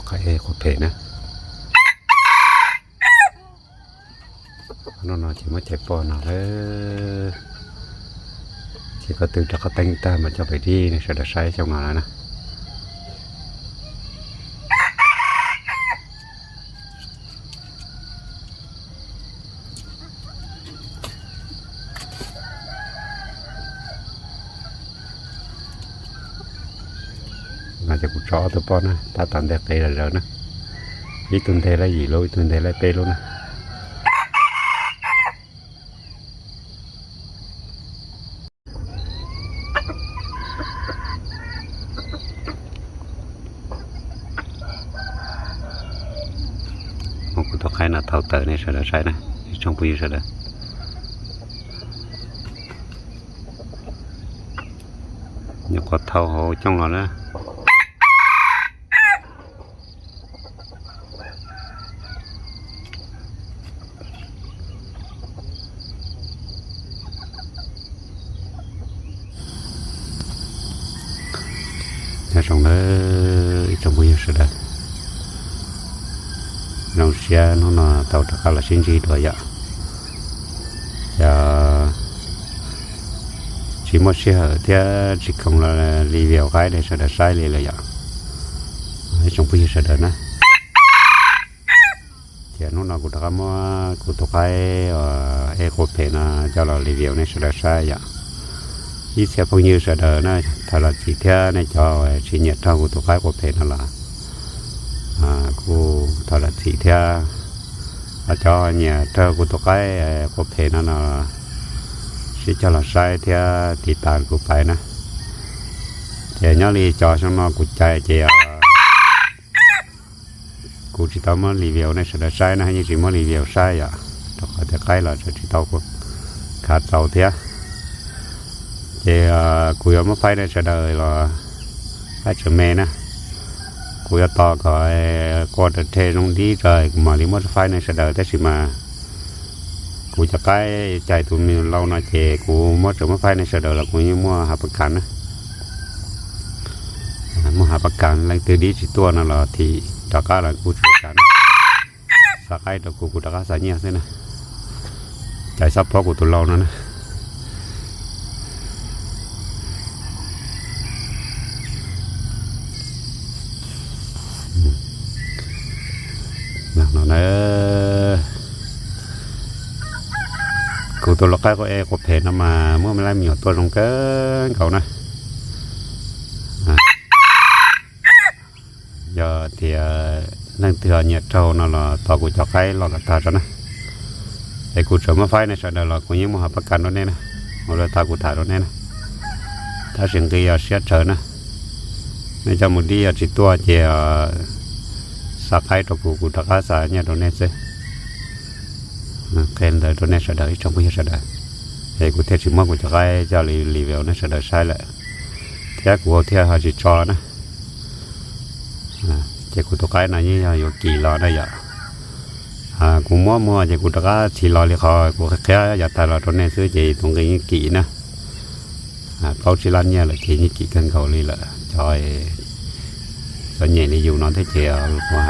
Qhov e quas phem na. Hnub no ces muab cais poj no lawm, ces koj twb rov qab teeb tag mas coj pem dib nej sawv daws saib xyoo no lawm na. No ces kuv tso ob tug poj na, tab tom nteg qis lawm na. Ib tug nteg lab yim lub, ib tug nteg lab peb lub na. Kuv tus qaib no thau tawm nej sawv daws saib na, ib tsoom phooj ywg sawv daws. Nyuam qhuav thau hauv cooj los na. Nyob zoo nawb ib tsoom phooj ywg sawv daws, zoo siab hnub no tau rov qab los sib ntsib dua yom. Ces tsis muaj sij hawm thiab tsis khoom los li video qaib nej sawv daws saib li lawm yom, ib tsoom phooj ywg sawv daws na. Ces hnub no kuv rov qab muab kuv tus qaib es quas phem no coj los li video nej sawv daws saib yom. Ib txhia phooj ywg sawv daws na, thov zam txim thiab, nej cov tsis nyiam raug kuv tus qaib quas phem no los kuj thov zam txim thiab. Cov nyiam raug kuv tus qaib quas phem no no sib cog los saib thiab tiv tas kuv pais na. Ces nyob li cov xyoo no kuv cais ces kuv tsis tau muab li video nej sawv daws saib na, yeej tsis muab li video saib yom, rau qhov tias qaib los tsis tau khav txaus thiab. Ces kuv yuav muab faib nej sawv daws los qaib tseem me na. Kuv yuav tos kom qua raws rhe zoo dib tso kuv mam li muab faib nej sawv daws, tab sis mas kuv cov qaib cais tus me lau no ces kuv muab tseem muab faib nej sawv daws los kuv yeej muaj hav pab kas na. Muaj hav pab kas, leej twg dib tsis tuaj no los thim rov qab los kuv tsis ua cas na. Xa qaib rau kuv, kuv rov qab xa nyiaj xwb na. Cais xob pob kuv tus lau no na. No na, kuv tus lau qaib quas phem no mas muaj me leej me nyuam tuaj zoo kawg nkaus na. Yog tias leej twg nyiam raug no los tos kuv cov qaib los kom tag tso na. Es kuv tseem muab faib nej sawv daws los kuv yeej muaj hav pab kas rau nej na, ua li tab kuv tham rau nej na. Tab sis nqi yog siab tsawg na, nej coj mus dib yog tsis tuaj ces xa qaib rau kuv, kuv rov qab xa nyiaj rau nej xwb. Qhia ntawd rau nej sawv daws ib tsoom phooj ywg sawv daws, es kuv thiaj tsis muab kuv cov qaib coj li video nej sawv daws saib lawm, thiab kuv thiaj ho tsis tso na. Ces kuv tus qaib no yeej yog yuav kim los na yom. Kuv muab muag ces kuv rov qab txhim los li qhov kuv qhia yav tag los rau nej xwb ces tus nqi yeej kim na. Plaub tsib lab nyiaj lawm ces yeej kim kawg nkaus li lawm. Cov, cov nyem li yus no thiab ces kuv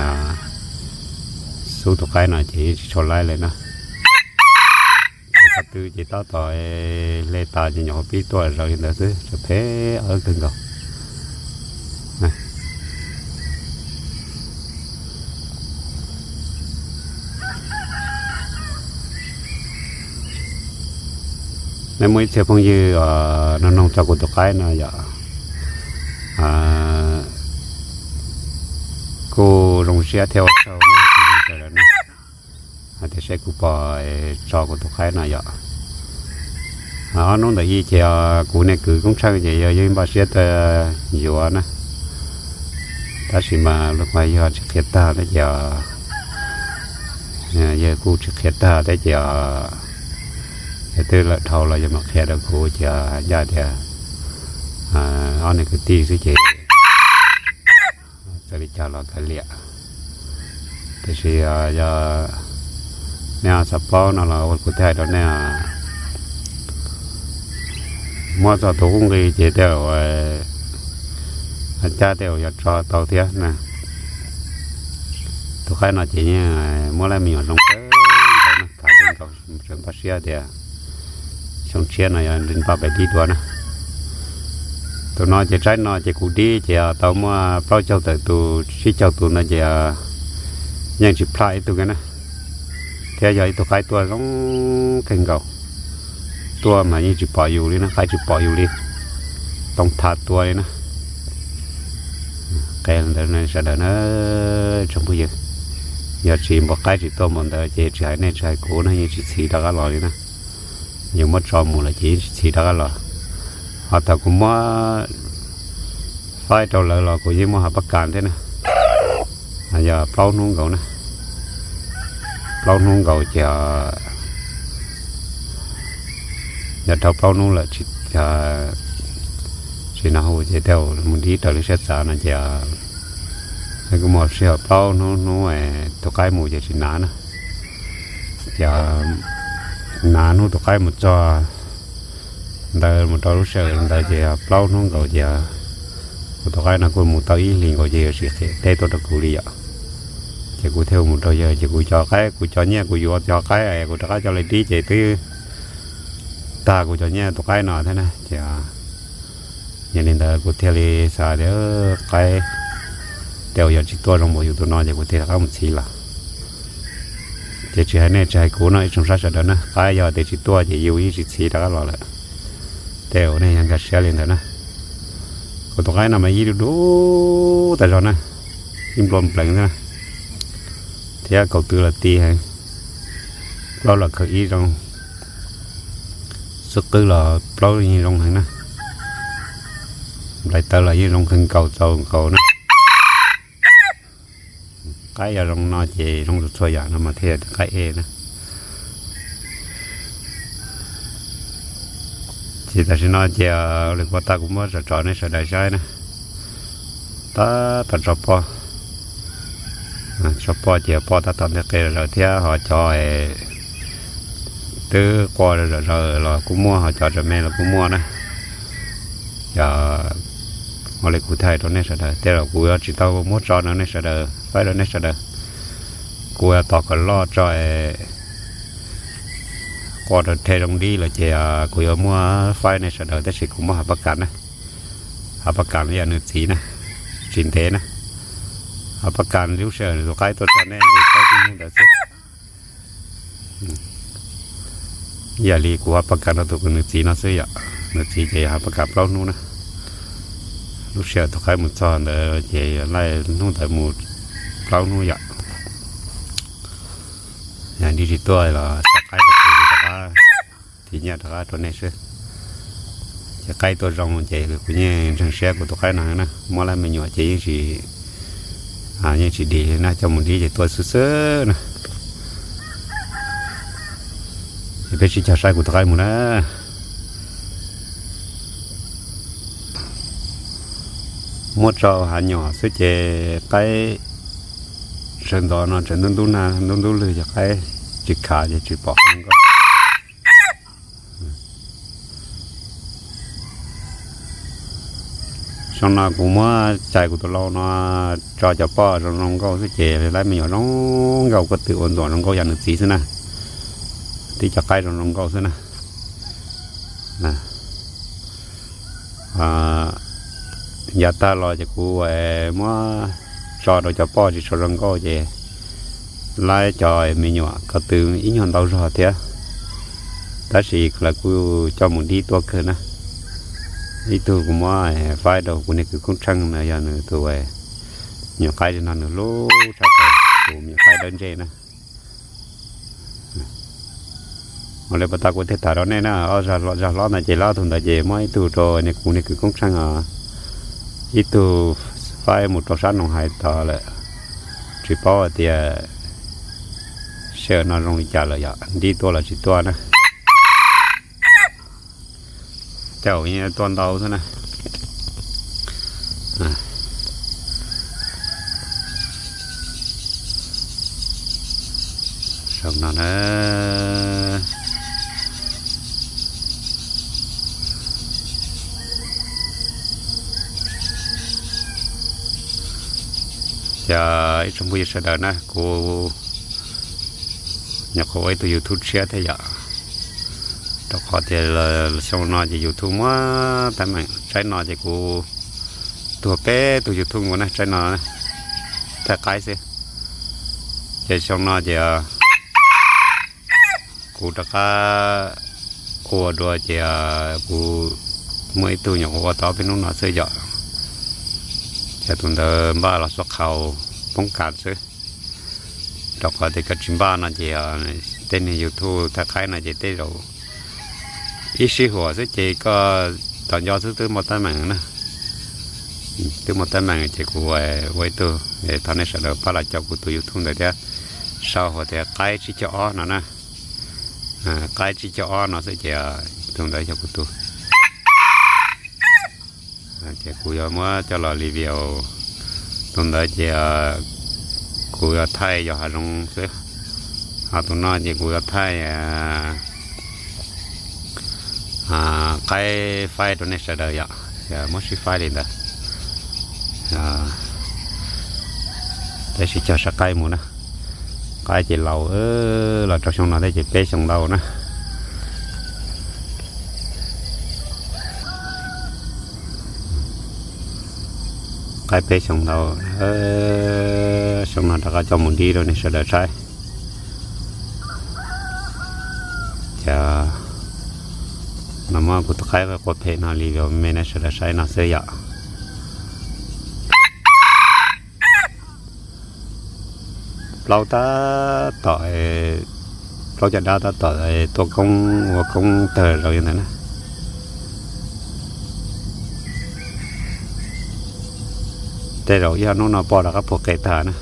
xub tus qaib no ces yeej tsis tshua laib li na. Ces qhov twg ces tab tom hle tas ces nyuam qhuav pib tuaj zaws li ntawd xwb, tseem phem awb kawg nkaus. Nej muaj ib txhia phooj ywg noog noog txog kuv tus qaib no yom, kuj zoo siab thiab ua tsaug nej sawv daws na, hais tias seb kuv puas tso kuv tus qaib no yom. Ob hnub ntawm ib ces kuv niag kwv Koob Tsheej ces yog yog npaj siab tuaj yuav na, tab sis mas lub qhov yog tsis qhia tag thiab ces, yog kuj tsis qhia tag thiab ces, yog twb lawm dhau los yog mam qhia rau kuv ces ncaj tias ob niag kwv tij xwb ces txawm li cas los kav liam. Tiam sis yog nej xav paub no los ua kuv thiaj hais rau nej, muab txog tus qub nqi ces tej zaum cab tej zaum yuav tso tau thiab na. Tus qaib no ces yeej muab lawv me nyuam zoo kawg nkaus na, khav kawg nkaus, tseem npaj siab tias xyoo tshiab no yog npaj pem dib dua na. Tus no ces tsaib no ces kuv dib ces tau muaj plaub caug tawm tus, tsib caug tus ntawd ces yeej tsis plhaj ib tug kiag na. Thiab yog ib tug qaib tuaj zoo kawg nkaus, tuaj mas yeej tsis pom yus li na, qaib tsis pom yus li, toob thav tua li na. Qhia li ntawd sawv daws na, tsoom phooj ywg, yog tsis npua qaib tsis tuaj npaum ntawd ces tsis hais nej tsis hais kuv na yeej tsis txhiv rov qab los li na. Yus muab tso mus lawm ces yeej tsis txhiv rov qab los. Ho thaum kuv muab faib rau lawv los kuv yeej muaj hav pab kas thiab na. Yog plaub hnub nkaus na, plaub hnub nkaus ces yog dhau plaub hnub lawm tsis, tsis nov hu ces tej mus dib raws li siab xav no ces kuj muaj sij hawm plaub hnub, hnub tus qaib mus ces tsis hnav na. Ces hnav hnub tus qaib mus txog ntawd mus rau lub sij hawm ntawd ces plaub hnub nkaus ces kuv tus qaib no kuj mus tau ib hlis nkaus ces yuav tsis qhia teb tuaj rau kuv li yom. Ces kuv thiaj mus rau yawg ces kuv cov qaib, kuv cov nyiaj kuv yuav cov qaib kuv rov qab coj los dib ces twb tag kuv cov nyiaj tus qaib no thiab na ces yog li ntawd kuv thiaj li xav tias qaib tej uas yog tsis tuaj zoo npaum yus tus no ces kuv thiaj rov qab mus txhiv los. Ces tsis hais nej tsis hais kuv no ib tsoom saib sawv daws na, qaib yog tias tsis tuaj ces yus yeej tsis txhiv rov qab los lawm. Tej uas nej yog nkag siab li ntawd na. Kuv tus qaib no mas yij dub dub tas zog na, yij nplua npleev xwb na, thiab kaum tw los ti heev, plaub los khaws ib zoo, xub qwb los plaub yeej zoo heev na, nplais taw los yeej zoo kawg nkaus txaus nkaus na. Qaib yog zoo no ces zoo txhua yam no mas thiaj yog qaib ej na. Ces tam sim no ces lwm kuv tas kuv muab tso tso nej sawv daws saib na. Tab tom tso poj, tso poj ces poj tab tom nteg qe zom zaws thiab ho cov twb qua zom zaws los kuj muaj ho cov tseem me los kuj muaj na. Yog ua li kuv thaij rau nej sawv daws tej zaum kuv yuav tsis tau muab tso rau nej sawv daws, faib rau nej sawv daws. Kuv yuav tos kom loj tso qua rau rhe zoo dib lawm ces kuv yuav muab faib nej sawv daws tab sis kuv muab hav pab kas na. Hav pab kas no yog nws txiv na, tsis ntev na. Hav pab kas lub sij hawm tus qaib tuaj tso nej li plaub hnub ntawd xwb. Ib yam li kuv hav pab kas rau tus nws txiv no xwb yom, nws txiv ces yog hav pab kas plaub hnub na. Lub sij hawm tus qaib mus txog ntawd ces laij hnub ntawd mus plaub hnub yom. Yog dib tsis tuaj los tso qaib rau kuv rov qab, tiv nyiaj rov qab rau nej xwb. Ces qaib tuaj zoo ces kuv yeej ntseeg siab kuv tus qaib no na, muab lawv me nyuam ces yeej tsis, yeej tsis dim li na, coj mus dib ces tuaj xwb xwb na. Ces peb sib cog saib kuv tus qaib mus na. Muab tso hav nyom xwb ces qaib sawv ntxov no tseem ntub ntub nag ntub ntub lwg ces qaib tsis khav ces tsis pom zoo nkauj. Xyoo no kuv muab cais kuv tus lau no tso cov poj zoo zoo nkauj xwb ces lawv me nyuam zoo nkauj, kuj twb ua ntxuam zoo nkauj yam nws txiv xwb na. Tib cov qaib zoo zoo nkauj xwb na. Yav tag los ces kuv muab tso rau cov poj tsis tshua zoo nkauj ces lawv cov me nyuam ko tw ib nyuag ntau zog thiab, tab sis lawv kuj coj mus dib tuaj kawg na. Ib tug kuv muab faib rau kuv niag kwv Koob Tsheej no yog nws tus me nyuam qaib no nws hlub tshaj plaws, tus me nyuam qaib dawb ntsej na. Ua li pas tas kuv thiaj tham rau nej na, ob zag hlob ntawd ces lawv ob tug ntawd ces muab ib tug rau niag kuv niag kwv Koob Tsheej os, ib tug faib mus rau sab Noo Hais tod lawm. Tsis paub hais tias sij hawm no zoo li cas lawm yom, dib tuaj los tsis tuaj na. Caum tuaj ntau xwb na. Saum no na. Yog ib tsoom phooj ywg sawv daws na, kuv nyuam qhuav ua ib tug YouTube tshiab thiab yom, rau qhov tias xyoo no ces YouTube muab teeb meem tsaib no ces kuv tuag peb tug YouTube mus na, tsaib no na, thaij qaib xwb. Ces xyoo no ces kuv rov qab ua dua ces kuv muaj ib tug nyuam qhuav ua tau peb hnub no xwb yom, ces tus ntawd npaj los xuab qhau poob kas xwb. Rau qhov tias koj tsis npaj no ces tej niag YouTube thaij qaib no ces tej zaum ib sij huam xwb ces koj tom nco xwb twb muaj teeb meem na. Twb muaj teeb meem ces kuv ua ib tug, thov nej sawv daws pab los caum kuv tus YouTube ntawd thiab, sau hais tias qaib tsib caug ob no na. Qaib tsib caug ob no xwb ces tus ntawd yog kuv tus. Ces kuv yuav muab coj los review. Tus ntawd ces kuv yuav thaij yos hav zoov xwb, ho tus no ces kuv yuav thaij qaib faib rau nej sawv daws yom, muab sib faib li ntawd. Peb sib cog saib qaib mus na. Qaib ces laus, los rau xyoo no thiab ces peb xyoo ntau na. Qaib peb xyoo ntau, xyoo no rov qab coj mus dib rau nej sawv daws saib. Ces no muab kuv tus qaib quaj phem no li vim me nej sawv daws saib no xwb yom. Plaub tab tom, plaub caj dab tab tom tuaj koob ua koob tawg zaus li ntawd na. Tej zaum ib ob hnub no poj rov qab puag qe tag na.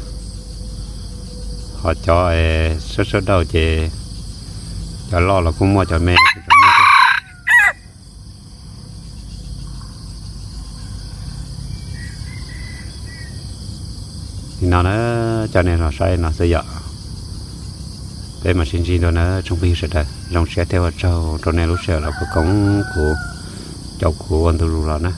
Ho cov sawb sawb dauj ces cov loj los kuj muaj, cov me li no na. Coj nej los saib no xwb yom. Peb mam sib ntsib dua na tsoom phooj ywg sawv daws, zoo siab thiab ua tsaug rau nej lub sij hawm los koom kuv, caum kuv ua ntu zus los na.